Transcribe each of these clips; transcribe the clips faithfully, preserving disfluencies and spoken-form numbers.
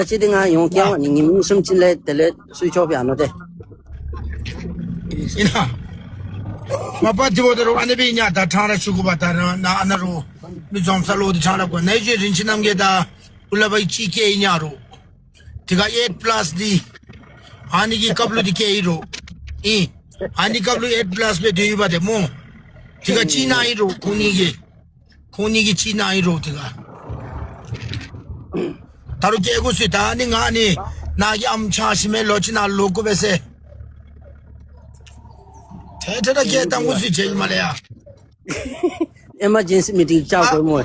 ཅིག་འདི་ང་ཡོང་སྐྱེ་བ་ནི་ཉིནམ་གསུམ་ཅིག་ལས་དེ་ལས་སུ་ཆོག་པ་ཨ་ནོ་དེ། ཨིན་ན། མ་པ་དེ་བོ་དེ་རུ་ཨ་ནི་སྦེ་ཉ་ད་ཕྲང་ར་ཞུ་དགོ་པ་ད་ར་ན་ཨ་ན་རུ་མི་འཛོམས་ས་ལུ་དེ་ཕྲང་ར་དགོ་ནཱ་ཡོད་རིན་ཆེན་རྣམ་རྒྱལ་དང་ཨུ་ལ་བ་ཅིག་སྐྱེ་ཨིན་ཉ་རུ། དེ་ཁར་ཨེཊ་པ་ལཱསི་འདི་ཨ་ནི་གི་སྐབས་ལུ་དེ་སྐྱེ་ཨིན་རུ། ཨིན། ཨ་ནི་སྐབས་ལུ་ཨེཊ་པ་ལཱསི་སྦེ་སྡོད་ཡོད་པ་དེ་སྨོ། དེ་ཁར་ཅིག་ན་ཨིན་རུ་ཁོང་གཉིས་ཀྱིས། ཁོང་གཉིས་ཀྱིས་ཅིག་ན་ཨིན་རུ་དེ་ཁར། ད་རུང་སྐྱེ་དགོ་ཟེར། ད་ནི་ང་ནི་ནཱ་གི་ཨམ་ཆང་ཞིམ་མེ་ལོ་ཅིག་ནང་ལོག་དགོ་པས་ཟེར། ཏེ་ཏེ་ད་སྐྱེལ་བཏང་དགོ་ཟེར་ཅིག་མ་ལས་ཡ། ཨེ་མར་ཇེན་སི་མི་ཊིང་རྐྱབ་དགོ་སྨོ།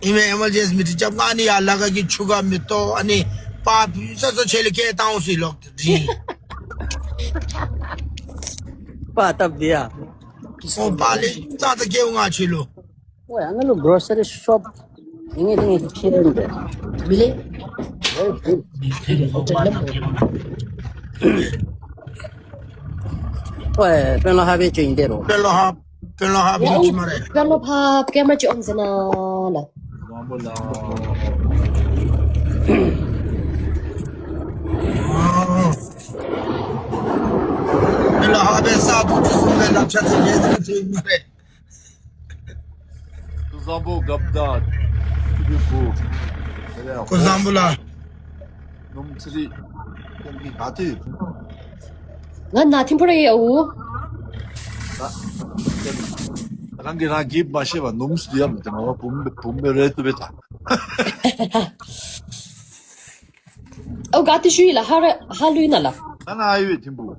ཨིན་མས། ཨེ་མར་ཇེན་སི་མི་ཊིང་རྐྱབ། ང་ནི་ཡར་ལ་ཁ་གི་ཆུ་ཁ་མེ་ཏོག་ཨ་ནི་པར་བུ་ས་སོ་ཆེ་ལས་སྐྱེལ་བཏང་དགོ་ཟེར་ལོག་སྟེ་རིང་། པར་བཏབ་སྟེ་ཡ། སོ་པར་ལས་ཙང་ཙ་སྐྱེལ་འོང་ང་ཕྱི་ལུ། ཨོ་ཡ་ང་ལུ་གྲོ་སི་རི་ཤོབ་ཨིན་ངེ་ཏེ་ངེ་ཕྱི་རུ་འདི་མི་ལེ། ཨོ་ཡ་དཔོན་སློབ་ཧབ་སྦེ་ཅིག་ཨིན་དེ་རུ། དཔོན་སློབ་ཧབ། དཔོན་སློབ་ཧབ་ཨིན་ཅི་སྨ་རེ། དཔོན་སློབ་ཧབ་ཀེ་མ་ར་ཅིག་ཨོན་ཟེར་ན་ལགས། དཔོན་སློབ་ཧབ་སྦེ་ས་ཐུག་ཅིག་གསུངས་སྦེ་ལག་ཆ་ཚིག་གེ་ཟེར་ཅིག་སྨ་རེ། སྐུ་གཟུགས་བཟང་པོ་རྒཔོ་དང་ཐིམ་ཕུ་བུ། སྐུ་གཟུགས་བཟང་པོ་ལགས། ནུམ་ཚེ་རིང་ཁྱེད་ཀྱིས་ག་ཏེ་ཡོད། ང་ནཱ་ཐིམ་ཕུ་ར་ཡོད་ཨ་འུ། ད་རང་གིས་རང་གིས་མ་ཤེས་པར་ནུམ་སུ་ཡང་མི་ཐོན། མ་པ་བུམོ་སྦེ་བུམོ་སྦེ་རེ་ཏོ་སྦེ་ད། ཨོ་ག་ཏེ་ཞུ་ཡི་ལགས། ཧ་ར་ཧ་ལུ་ཨིན་ན་ལགས། ང་ནཱ་ཡོད་ཐིམ་ཕུ།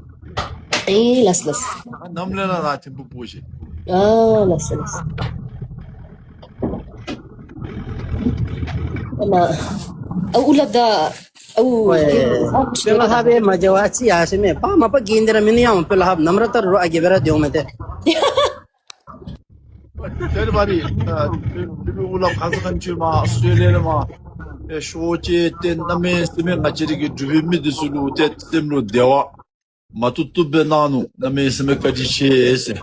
ཨེ་ལགས་ལགས། ང་ནམ་ལས་ན་ནཱ་ཐིམ་ཕུ་བུ་ཤེས། ཨ་ལགས་ལགས། ཨ་ནཱ་ཨ་འུ་ལགས་ད་ཨ་འུ། ཨོ་ཡ། དཔོན་སློབ་ཧབ་སྦེ་མ་འགྱོ་བ་ཅིག་ཡར་སོང་མས། པ་མ་པ་གི་འདི་ར་མེན་ན་ཡང་དཔོན་སློབ་ཧབ་ནམ་ར་ད་རུང་ཨ་རྒས་སྦེ་ར་སྡོད་འོང་མས་ཏེ། དེ་ར་བ་རི་ཨ་དེ་དེ་འུ་ལགས་ཁ་ཙ་ཁ་ཉིནམ་ཨོསི་ཊེ་ལི་ཡ་ལས་མར་ཨེ་ཤོ་ཅེ་ཏེ་གནམ་མེད་ས་མེད་ང་བཅས་ར་གི་འབྲུག་པའི་མི་འདི་ཚུ་ལུ་ཏེ་སེམས་ལུ་བདེ་བ་མ་ཐུབ་ཐུབ་སྦེ་གནང་ནུག། གནམ་མེད་ས་མེད་བཀའ་དྲིན་ཆེ་ཟེར།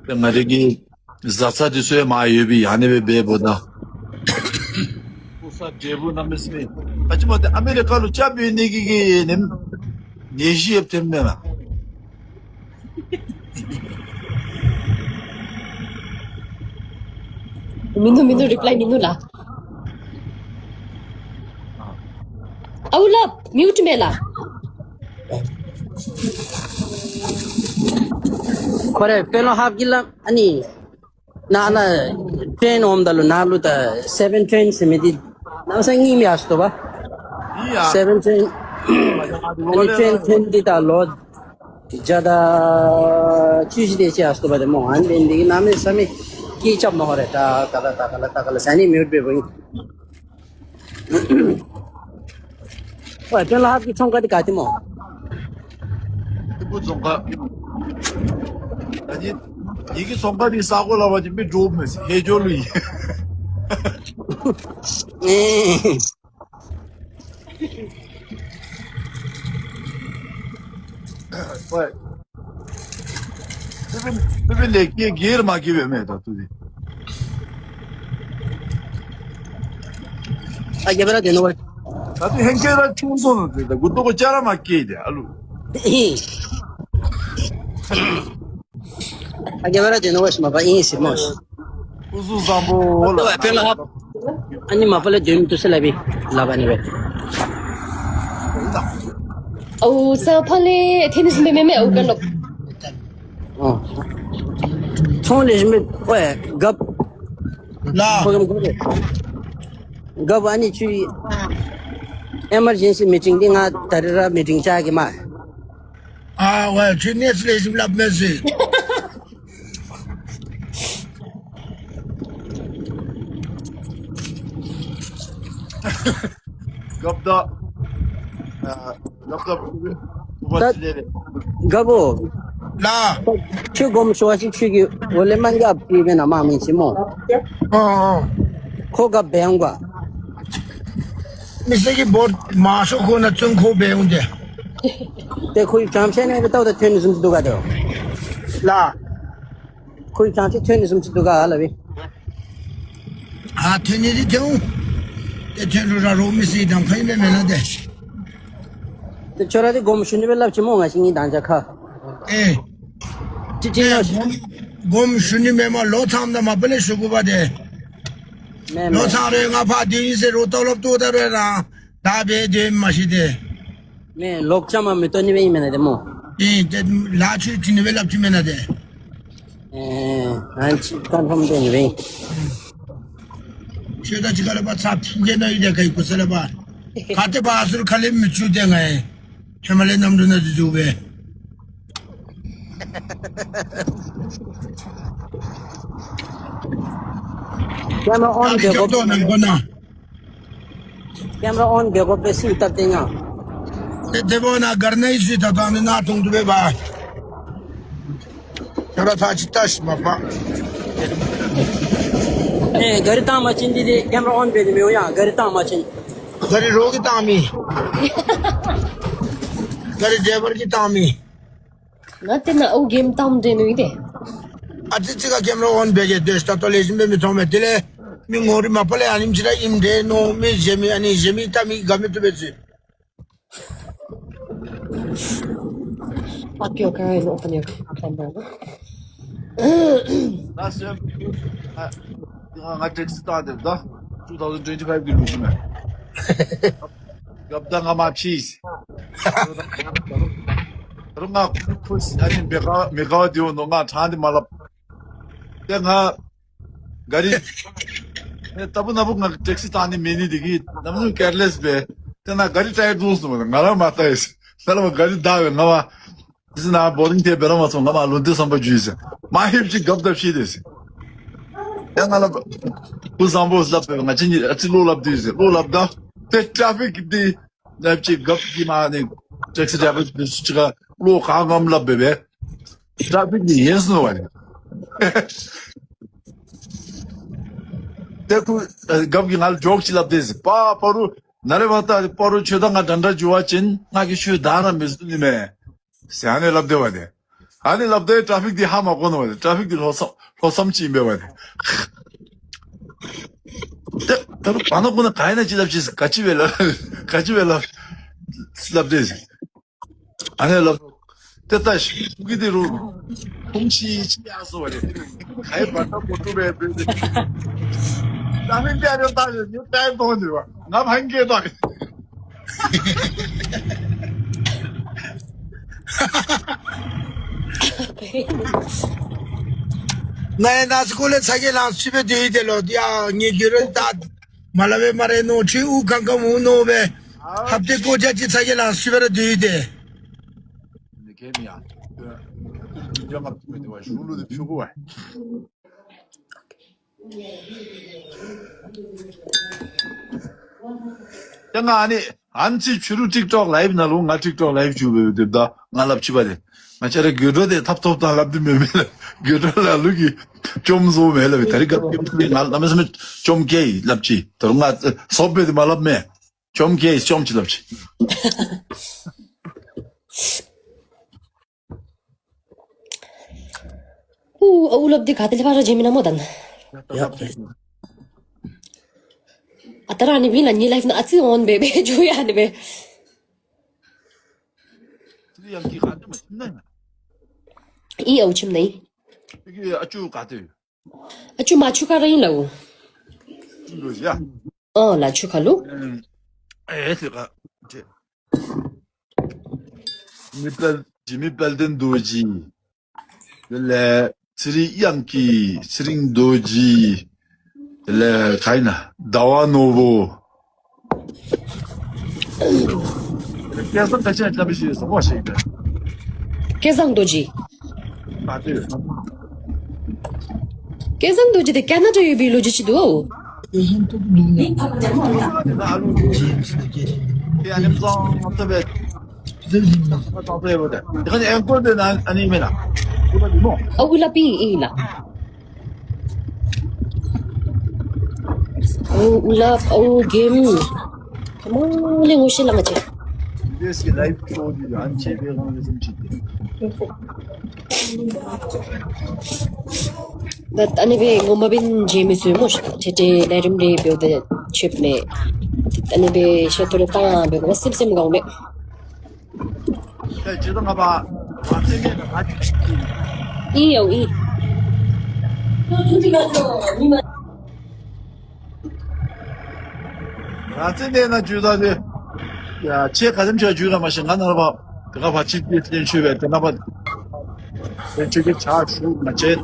ཏེ་ང་རའི་གི་བཟའ་ཚང་འདི་ཚུ་ཡང་མར་ཡོད་པའི་ཨ་ནི་སྦེ་འབདཝ་ད། ཕུགས་བསམ་འབྲས་བུ་གནམ་མེད་ས་མེད། ག་ཅི་སྨོ་ཏེ་ཨ་མི་རི་ཀ་ལུ་སྐྱབས་ཡོད་ནི་གི་གི་ནེམ་ནད་གཞི་ཡོདཔ་ཐོནམ་མེན་ན། མིན་འདུག་མིན་འདུག་རི་པ་ལའི་མིན་འདུག་ལགས། ཨའུ་ལགས་མིའུཊ་མས་ལགས། ཁོ་རེ་དཔོན་སློབ་ཧབ་ཀྱི་ལགས་ཨ་ནི། ནཱ་ནཱ་ཊེན་འོངམ་ད་ལུ་ནཱ་ལུ་ད་སེ་བེན་ཊེན་ཟེར་མི་འདི་གནམ་མེད་ས་མེད་ཡང་སྟོབས་པ། ཡ། སེ་བེན་ཊེན་ཨ་ནི་ཊེན་ཊེན་འདི་ད་ལོ་བརྒྱ་དང་བཅུ་བཞི་དེ་ཅིག་ཡང་སྟོབས་པ་དེ་སྨོ། ཨ་ནི་འདི་གནམ་མེད་ས་མེད་སྐད་རྐྱབ་མ་ཧོ་རེ། ད་ག་ལ་ད་ག་ལ་ད་ག་ལ་ཟེར་ནི་མིའུཊ་འབདཝ་ཨིན། ཨོ་དཔོན་སློབ་ཧབ་ཀྱི་ཚོང་ཁང་འདི་ག་ཏེ་སྨོ། ཐིམ་ཕུ་རྫོང་ཁག། ད་ནི་ངེ་གི་ཚོང་ཁང་འདི་ས་གོ་ལ་བ་ཅིན་མི་འདྲོག་མས། ཧེ་འགྱོ་ལུ་ཡི། ཨེ། ཝའི། ཕུ་བི་ལེ་ཀེ་གེར་མ་གི་བེ་མེ་ད་ཏུ་དི། ཨ་རྒས་སྦེ་ར་སྡོད་ནུག་པ། ད་ཏུ་ཧེང་སྐལ་ར་ཆུང་སོང་ནུག་ཏེ་ད་མགུ་ཏོ་གུ་ཅ་ར་མ་སྐྱེས་ཏེ་ཨ་ལུ། ཨ་རྒས་སྦེ་ར་སྡོད་ནུག་པ་ཤི་མ་པ་ཨིན་ཟེར་སྨོ་ཤི། སྐུ་གཟུགས་བཟང་པོ་ལགས། དཔོན་སློབ་ཧབ། ཨ་ནི་མ་པ་ལས་སྡོད་མི་བཏུབ་ཟེར་སླབ་ཨིན་སླབ་ཨ་ནི་སྦེ། ཨའུ་ས་ཕ་ལས་ཐེ་ནི་སི་མེ་མེ་མེ་ཨའུ་ག་ནོ། ཨོ། ཚོང་ལེགས་ཤོམ་སྦེ་ཨོ་ཡ་རྒཔོ། ལགས། ཁོ་གམ་ཁོ་རེ། རྒཔོ་ཨ་ནི་ཁྱོད་ཨེ་མར་ཇེན་སི་མི་ཊིང་འདི་ང་ད་རིས་ར་མི་ཊིང་བཅར་གེ་མ། ཨ་ཝའི་ཁྱོད་གནས་ཚུལ་ལེགས་ཤོམ་སླབ་མས་ཟེར། རྒཔོ་ད། ཨ་རྒཔོ་ད་ཕུ་བོ་ཕུ་བོ་ད་ཅིག་ལས་རེད། རྒཔོ། ལགས། ཁྱོད་དགོངསམ་ཞུ་བ་ཅིན་ཁྱོད་ཀྱི་འོག་ལས་མ་རྒཔོ་ཅིག་མེན་ན་མ་མིན་ཅིག་སྨོ། ཨོ་ཨོ། ཁོ་རྒཔོ་འབད་འོང་ག། མི་སེར་གྱི་བོཊ་མང་ཤོས་ཁོ་ནང་བཙོང་ཁོ་འབད་འོང་ཏེ། ཏེ་ཁོ་གི་གྲངས་ཆེ་ནི་ལྟཝ་ད་ཐོན་ནི་བཟུམ་ཅིག་འདུག་ག་ཏེ། ལགས། ཁོ་གི་གྲངས་ཆེ་ཐོན་ནི་བཟུམ་ཅིག་འདུག་ག་ལགས་པས། ཨ་ཐོན་ནི་འདི་ཐོན་འོང་། ཏེ་ཐོན་རུང་ར་རོགས་མི་སྲིད་དང་ཁ་ཨིན་མས་མེན་ན་ཏེ། ཏེ་ཁྱོད་ར་ཏེ་དགོངསམ་ཞུ་ནི་སྦེ་སླབ་ཅི་སྨོ། ང་བཅས་གཉིས་དང་ཅ་ཁ། ཨེ། ཅི་ཅི་ཨེ་ན་ཞུ། དགོངསམ་དགོངསམ་ཞུ་ནི་མེན་མས། ལོ་ཚངམ་ད་མ་པ་ལས་ཞུ་དགོ་པས་ཏེ། མེན་མེན། ལོ་ཚང་རུང་ང་ཕར་སྡོད་ཡི་ཟེར་རུང་ཏོ་ལོབ་བཏོག་ད་རུང་ར་ད་འབད་སྡོད་མ་ཤེས་ཏེ། མེན་ལོག་ཅ་མ་མི་བཏོན་ནི་སྦེ་ཨིན་མེན་ན་ཏེ་སྨོ། ཨེ་ཏེ་ལཱ་ཁྱོད་ཅིག་ནི་སྦེ་སླབ་ཅི་མེན་ན་ཏེ། ཨེ་ཨ་ནི་ཅིག་ཀོན་ཕོམ་འབད་ནི་སྦེ་ཨིན། ཁྱོད་ད་ཅི་ག་ལས་པ་ཚ་ཕུག་གེ་ནོ་ཨིན་ཏེ་ག་ཡི་གུ་ས་ལས་པ། ག་ཏེ་བ་ཟུར་ཁ་ལས་མི་བཅུག་ཏེ་ང་ཨེ། ཧེ་མ་ལས་གནམ་གྲུ་ནང་འཛུལ་འཛུལཝ་སྦེ། ཀེམ་ར་ཨོན་ད་འབད་དགོ། ཀེམ་ར་ཨོན་ནང་གོ་ན། ཀེམ་ར་ཨོན་འབད་དགོ་པས་ཟེར་བཏབ་སྟེ་ཡ། ཏེ་དེ་འབདཝ་ད་གར་ནང་ཡོད་ཟེར་ད་ད་ནི་ནཱ་མཐོང་དོ་སྦེ་འབད། ཁྱོད་ར་ཐག་ཅིག་བལྟ་ཤིག་མ་པ། ཨེ་ག་རི་བཏང་མ་བྱིན་འདི་ཏེ་ཀེམ་ར་ཨོན་འབད་ནི་མི་འོང་ཡ། ག་རི་བཏང་མ་བྱིན། ག་རི་རོགས་ཀྱིས་བཏང་མི། ག་རི་ཌའི་བར་གྱིས་བཏང་མི། ང་ཏེ་ནཱ་ཨའུ་གེམ་བཏངམ་འདྲས་ནུག་ཨིན་ཏེ། ཨ་ཙི་ཙི་ག་ཀེམ་ར་ཨོན་འབད་གེ། སྡོད་ས་ད་ལྟོ་ལེགས་ཤོམ་སྦེ་མི་མཐོང་མས། དེ་ལས་མི་ངོ་རིས་མ་པ་ལས་ཨ་ནེམ་ཅིག་ར་ཨིནམ་འདྲས་མནོ་མི་བཞེས་མི་ཨ་ནི་བཞེས་མི་བལྟ་མི་དགའ་མི་བཏུབ་པས་ཟེར། ཨ་ཀྱོ་ཀ་ཨིན་ཨོ་པ་ནི་ཨོ་ཀེ་ཁམ་པ་ལོ། Last time ཨ་ང་ང་ཊེག་སི་བཏང་སྟེ་ད་two thousand twenty five གི་ལུགས་ཤིག་མས། རྒཔོ་དང་ང་མ་ཕྱིས། རུང་ང་ཁུ་ཁུ་ཨ་ནི་མི་དགའ་མི་དགའ་བ་དེ་འོང་ནོ་ང་ཕྲང་སྟེ་མ་སླབ། ཏེ་ང་ག་རི་ཨེ་ལྟ་བུ་ན་བུ་ང་ཊེག་སི་བཏང་ནི་མེད་ནི་དེ་གིས་གནམ་མེད་ས་མེད་ཀེར་ལེསི་སྦེ། ཏེ་ནཱ་ག་རི་ཊའི་ར་བརྡུང་སོང་མས། ང་ར་མ་བལྟ་ཡི་ཟེར། ད་ལ་མ་ག་རི་བདའ་སྦེ་ང་མ། ཏེ་ནཱ་བོ་རིང་ཏེ་འབད་ར་མ་སོང་། ང་མ་ལོ་འདི་བསམ་པ་འགྱོ་ཡི་ཟེར། མ་ཧེབ་ཅིག་རྒཔོ་ད་ཕྱིས་ཏེ་ཟེར། ཡ་ང་ལ་བུ་བཟང་པོ་སླབ་སྦེ་ང་བཅས་གཉིས་ཨ་ཙི་བློ་སླབ་སྟེ་ཟེར། བློ་སླབ་ད་ཏེ་ཊེ་ཕིག་འདི་ནབ་ཅིག་རྒཔོ་གིས་མ་ནི་ཊེག་སི་ཌའི་བར་འདི་ཚུ་ཅིག་ཁར་བློ་གང་གང་སླབ་སྦེ་སྦེ་ཊེ་ཕིག་འདི་ཡལ་སོང་བ་ནི། ཏེ་ཁོ་ཨེ་རྒཔོ་གིས་ང་ལུ་ཇོཀ་ཅིག་སླབ་སྟེ་ཟེར། པ་པ་རུ་ནཱ་ལས་མར་ད་པ་རུ་ཁྱོད་དང་ང་འདྲན་འདྲ་འགྱོ་བ་ཅིན་ང་གིས་ཁྱོད་བདའ་ར་མི་བཟོ་ནི་མས་ཟེར་ཨ་ནི་སླབ་སྟེ་བ་ཏེ། ཨ་ནི་སླབ་སྟེ་ཊེ་ཕིག་འདི་ཧ་མ་གོ་ནུག་པ་ཏེ། ཊེ་ཕིག་འདི་ལྷོ་མཚམས་ལྷོ་མཚམས་ཅིག་ཨིན་པས་པ་ཏེ། ཏེ་ད་རུང་བར་ན་ཁོ་ན་ག་ཨིན་ན་ཅིག་སླབ་ཅི་ཟེར། ག་ཅི་སྦེ་སླབ་ག་ཅི་སྦེ་སླབ་སླབ་སྟེ་ཟེར། ཨ་ནི་སླབ་ཏེ་ད་ཤི་ཁུ་གི་འདི་རུང་ཁུངས་ཅིག་ཅིག་ཡར་སོང་པ་ཏེ། ག་ཡི་བར་ན་མོ་ཊ་སྦེ་སྦེ་ཏེ། ད་མི་འདི་ཨ་རེ་ད་ཡོད་ནི་ད་ཡོད་དོ་ནི་བ་ང་ཕན་ཁེ་ད། ནཱ་ཡང་ནཱ་སི་ཀོ་ལས་ཚ་གྱང་ལང་སི་སྦེ་སྡོད་ཡི་ཏེ་ལོ། ཡ་ངེ་གི་རོ་ད་མ་སླབ་པས་སྨ་རེ་མནོ། ཁྱོད་དབུགས་ཁང་ཁང་འོང་མནོ་སྦེ། ཨ་ཧབ་ཏེ་ཀོ་ཅ་ཅིག་ཚ་གྱང་ལང་སི་སྦེ་ར་སྡོད་ཡི་ཏེ། ནི་ཁེ་མི་ཡ། ཡ་ང་ཏུ་མེ་དེ་བ་ཞུ་ལུ་དེ་ཕྱུ་གུ་བ། ཡ་ང་ཨ་ནི་ཨ་ནི་ཅིག་ཕྱི་རུ་ཊིཀ་ཊོཀ་ལའིབ་ནང་ལུ་ང་ཊིཀ་ཊོཀ་ལའིབ་བྱུང་སྦེ་དེ་ད་ང་སླབ་ཅི་པ་ཏེ། ང་བཅས་ར་དགོད་བྲོ་དེ་ཐབ་ཐོབ་ད་སླབ་སྟེ་མེན་མེན་ལགས། དགོད་བྲོ་ལ་ལུ་གིས་བཅོམ་བཟོ་མས་ལགས། ད་རིས་ག་བཅོམ་ང་གནམ་མེད་ས་མེད་བཅོམ་སྐྱེལ་ཡི་སླབ་ཅི། ད་རུང་ང་སོབ་སྦེ་དེ་མ་སླབ་མས། བཅོམ་སྐྱེལ་ཡི་བཅོམ་ཅིག་སླབ་ཅི། ཨུ་ཨའུ་སློབ་འདི་ག་ཏེ་ལས་ཕར་ར་མཇལ་མི་ན་སྨོ་ད་ནི། ཡ། ཨ་ད་ར་ཨ་ནི་བི་ལ་ནི་ལའིབ་ནང་ཨ་ཙི་ཨོན་སྦེ་སྦེ་འགྱོ་ཡ་ནི་སྦེ། ཨི་ཨའུ་ཁྱིམ་ནང་ཨིན། ཨ་ཅུ་ག་ཏེ་ཡོད། ཨ་ཅུ་མ་ཆུ་ཁ་ར་ཨིན་ལགས། འོ་ལགས་ཆུ་ཁ་ལུ། ཨེ་ཟེར་ག་ཏེ། མི་དཔལ་འཇིགས་མེད་དཔལ་ལྡན་རྡོ་རྗེ། དེ་ལས་ཚེ་རིང་དབྱངས་སྐྱིད། ཚེ་རིང་རྡོ་རྗེ། དེ་ལས་ག་ཨིན་ན་ཟླ་བ་ནོར་བུ། སྐལ་བཟང་ག་ཅི་ཡང་བཀྲམ་ཞིག་ཡོད་ཟེར་སྨོ་ཤེས་ག། སྐལ་བཟང་རྡོ་རྗེ། ག་ཏེ་ཡོད། སྐལ་བཟང་རྡོ་རྗེ་དེ་ཀ་ན་ཌ་ཡོད་པའི་ལོ་རྒྱུས་ཅིག་འདུག་ཨོ། ཨ་ལུ་ཨེ་ཨ་ནེམ་ཙང་ཙང་སྦེ་ཨ་ནི་མེན་ན། ཨའུ་ལ་པི་ཨིན་ལགས། ཨའུ་ཨུ་ལགས་ཨའུ་གེམ་ཧེ་མ་ལས་ངོ་ཤེས་ལང་ཅི། ད་ཨ་ནི་སྦེ་ངོ་མ་འབད་མཇལ་མི་ཚུ་སྨོ་ཤིག་ཏེ་ཏེ་ལས་རིམ་རེ་འབདཝ་ད། ཆོདཔ་མས། ཨ་ནི་སྦེ་བཤད་ཐུབ་རུང་བཏང་སྦེ་གོ་སེམས་སེམས་དགའཝ་མས། ཨིན་ཡང་ཨིན། ར་བཙན་གནས་ནང་འཛུལ་ད་དེ། ཡ་ཁྱེད་ག་དེམ་ཅིག་འཛུལ་ག་མ་ཤེས། ང་ནཱ་ལས་ཕར་དེ་ཁར་ཕར་ཕྱིན་ཏེ་བཙན་བྱོལ་སྦེ་དེ་ནང་ཕར་བཙན་བྱོལ་གྱི་ཕྱག་ཞུ་མ་ཆེན།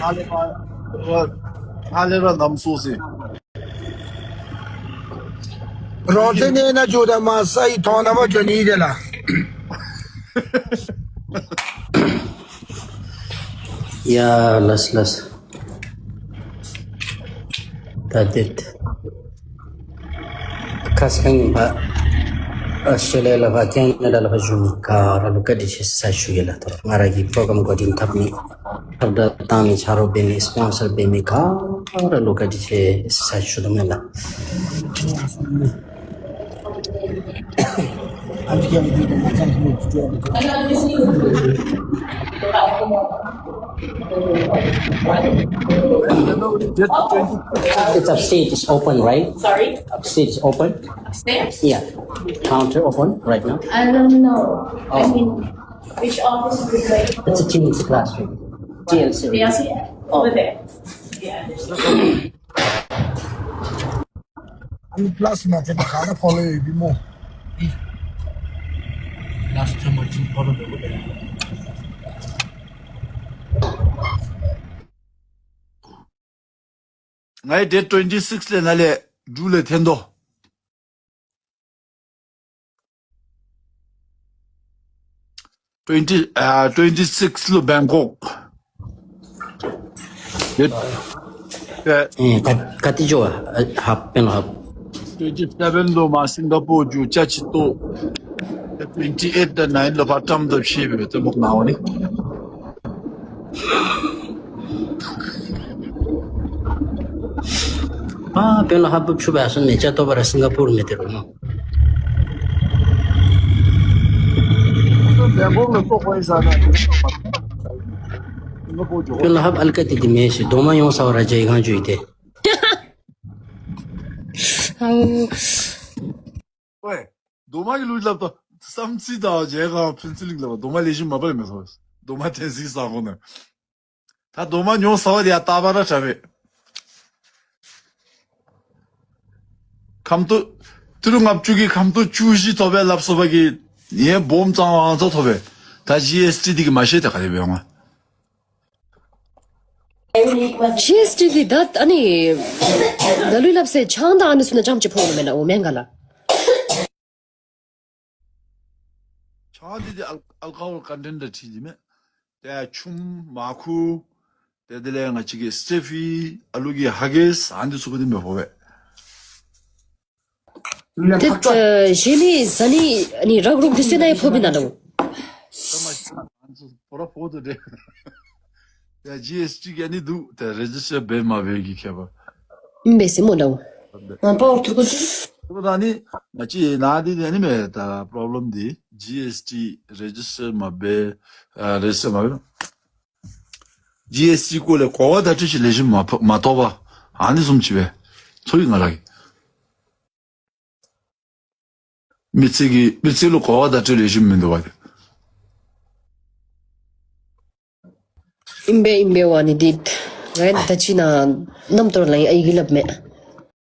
ཧ་ལས་པ་ཧ་ལས་ར་ནམ་སོང་ཟེར། ར་བཙན་གནས་ནང་འཛུལ་ད་མ་ས་ཡི་ཐོག་ནང་ཕར་འགྱོ་ནི་དེ་ལགས། ཡ་ལགས་ལགས། ད་དེ་ཁ་སང་ཕར་ཨོསི་ཊྲེ་ལི་ཡ་ལས་ཕར་ཁེ་ན་ཌ་ལས་ཕར་བཞུགས་མི་ག་ར་ལུ་བཀའ་དྲིན་ཆེ་ཟེར་ཞུ་ཡི་ལགས། ད་ང་ར་གི་པྲོ་གརམ་འགོ་འདྲེན་འཐབ་མི་ཁྱབ་བརྡ་བཏང་མི་ཆ་རོགས་འབད་མི་སི་པོན་སར་འབད་མི་ག་ར་ལུ་བཀའ་དྲིན་ཆེ་ཟེར་ཞུ་དོ་མས་ལགས། It's upstairs, it's open, right? Sorry? Upstairs, it's open? Upstairs? Yeah. Counter open right now? I don't know. I mean, which office is it? It's a T L C classroom. T L C. T L C? Over there. Yeah. ཨ་ནི་པ་ལཱསི་མ་ཚད་པར་ག་ར་ཕོ་ལོ་ཡོད་པས་སྨོ། ཨེ། པ་ལཱསི་ཚང་མ་ཅིག་ཕོ་ལོ་ཡོད་པས། ང་ཡང་ཌེཊ་ཊུ་ཝེན་ཊི་སིགསི་ལས་ནཱ་ལས་འབྲུག་ལས་འཐོན་དོ། ཊུ་ཝེན་ཊི་ཨ་ཊུ་ཝེན་ཊི་སིགསི་ལུ་བེང་ཀོག། ཨེ་ཨེ་ག་ག་ཏེ་འགྱོ་བ། ཨ་ཧབ་དཔོན་ཧབ། ཊུ་ཝེན་ཊི་སེ་བེན་ལུ་མར་སིང་ག་པོར་འགྱོ་ཅ་ཆི་ཏོ། ཊུ་ཝེན་ཊི་ཨེཊ་དང་ནའིན་ལུ་ཕར་ཊམ་དང་ཕྱད་སྦེ་ཏེ་མོ་ནཱ་འོང་ནི། ཨ་དཔོན་ལུ་ཧབ་བུབ་ཆུ་བ་སོང་མེ་ཅ་ཏོ་བ་ར་སིང་ག་པོར་མེ་ཏེ་རུང་མོ། དཔོན་ལུ་ཧབ་ཨལ་ཀ་ཏི་ཏི་མེ་ཤི་དོ་མ་ཡོང་ས་བ་ར་ཇའི་གང་འགྱོ་ཡི་ཏེ། ཨའུ། ཝེ། དོ་མ་གི་ལུགས་སླབ་ད་བསམ་རྩེ་དང་ཇའི་གང་ཕུན་ཚོགས་གླིང་སླབ་དོ་མ་ལེགས་ཤོམ་མ་པ་ལས་མེད་སོ། དོ་མ་ཐེན་སི་ས་གོ་ནི། ད་དོ་མ་ཉོ་ས་བ་དེ་ཡང་ལྟ་བ་ར་དྲག་པས། ཁམ་ཏོ་ཏི་རུ་ལྔ་བཅུ་གི་ཁམ་ཏོ་བཅུ་བཞི་ཐོབ་པས་སླབ་སོ་བ་གི་ཡང་སྦོམ་ཙང་ཨ་ཙོ་ཐོབ་པས། ད་ཇི་ཨེསི་ཊི་འདི་གིས་མ་ཤེས་ཏེ་ག་དེ་སྦེ་འོང་ང་། ཇི་ཨེསི་ཊི་འདི་ད་ཨ་ནི་ད་ལུ་སླབ་ས་ཆང་དང་ཨ་ནི་ཚུ་ནང་རྐྱངམ་ཅིག་ཕོག་ནི་མེན་ན་འོ་མེན་ག་ལགས། ཆང་འདི་ཏེ་ཨལ་ཨལ་ཀོ་ཧོལ་ཀོན་ཊེནཊ་འདི་ཏེ་འདི་མས། ཏེ་ཆུམ་མར་ཁུ་ཏེ་དེ་ལས་ང་བཅས་ཀྱི་སི་ཊེ་ཕི་ཨ་ལུ་གི་ཧ་གིས་ཨ་ནི་ཚུ་གུ་འདི་མས་ཕོག་པས། ཏེ་ཨ་གཞན་ནི་ཟ་ནི་ཨ་ནི་རག་རོག་འདི་ཚུ་ནང་ཡང་ཕོག་པས་ན་ལགས། ཨ་ནི་ཚུ་པོ་ར་ཕོག་དོ་ཏེ། ཡ་ཇི་ཨེསི་ཊི་གི་ཨ་ནི་འདུག་ཏེ་རེ་ཇིསི་ཊར་འབད་མ་འབད་གི་ཁྱད་པར། ཨིན་པས་ཟེར་སྨོ་ལགས། ང་པའོ་ཐུར་ཀུ་ཏི། ད་ནི་ང་བཅས་ནཱ་འདི་ཨ་ནི་མས་ད་པོརོབ་ལེམ་འདི་ཇི་ཨེསི་ཊི་རེ་ཇིསི་ཊར་མ་འབད་ཨ་རེ་ཇིསི་ཊར་མ་འབད་ཇི་ཨེསི་ཊི་སྐོར་ལས་གོ་བ་བརྡ་སྤྲོད་ཅིག་ལེགས་ཤོམ་མ་ཕོག་མ་ཐོབ་པ་ཨ་ནི་བཟུམ་ཅིག་སྦེ་ཚོར་ཡི་ང་ར་གིས། མི་སེར་གྱི་མི་སེར་ལུ་གོ་བ་བརྡ་སྤྲོད་ལེགས་ཤོམ་མིན་འདུག་པ་ཏེ། ཨིན་པས་ཨིན་པས་ཝ་ནི་འདི། ང་ད་ཅི་ནཱ་རྣམ་རྟོག་ལང་ཡི་ཨའི་གིས་སླབ་མས།